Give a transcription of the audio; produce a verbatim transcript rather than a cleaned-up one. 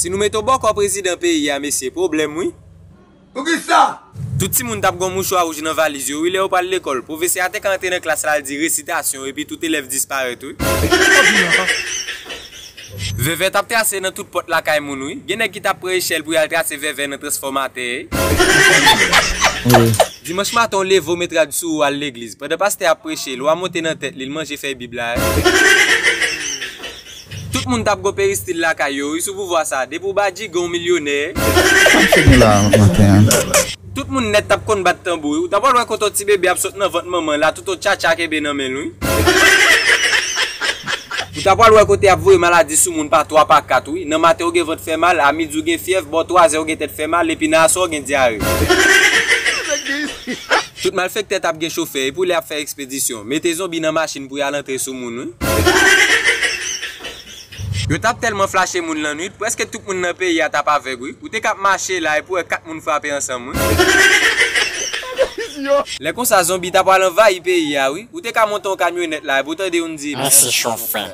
Si nou mete w bòkò prezidan peyi a, mesye, pwoblèm wi. Poukisa? Tout timoun t ap gon mouchwa wouj nan valiz yo wi lè yo pral lekòl. Pwofesè a te ka antre nan klas la, l di resitasyon epi tout elèv disparèt wi. Vèvè t ap trase nan tout pòt lakay moun wi. Gen nèg ki t ap pran echèl pou y al trase vèvè nan transfòmatè. Dimanch maten w leve w met rad sou ou al legliz. Pandan pastè ap preche, lwa monte nan tèt li, l manje fèy bib la. Tout moun t ap gon peristil lakay yo wi sou pouvwa sa. Depi w badji gen w milyonè. Sa m fini la maten an. Tout moun nèt t ap konn bat tanbou wi. Ou ta pral wè kote yon ti bebe ap sot nan vant manman l la, tout yon tchatcha kenbe nan men l wi. Ou ta pral wè kote y ap voye maladi sou moun pa twa pa kat wi. Nan maten ou gen vant fè mal, a midi ou gen fyèv, bò twazè ou gen tèt fè mal, epi nan aswè ou gen dyare. Tout malfektè t ap gen chofè, epi w lè ap fè ekspedisyon. Mete zonbi nan machin pou y al antre sou moun wi. Yo t ap tèlman flache moun lannwit, prèske tout moun nan peyi a t ap avèg wi. Ou te k ap mache la epi w wè kat moun frape ansanm wi. Lè konsa zonbi ta pral anvayi peyi a wi. Ou te ka monte yon kamyonèt la epi w tande youn di. Mèsi chofè.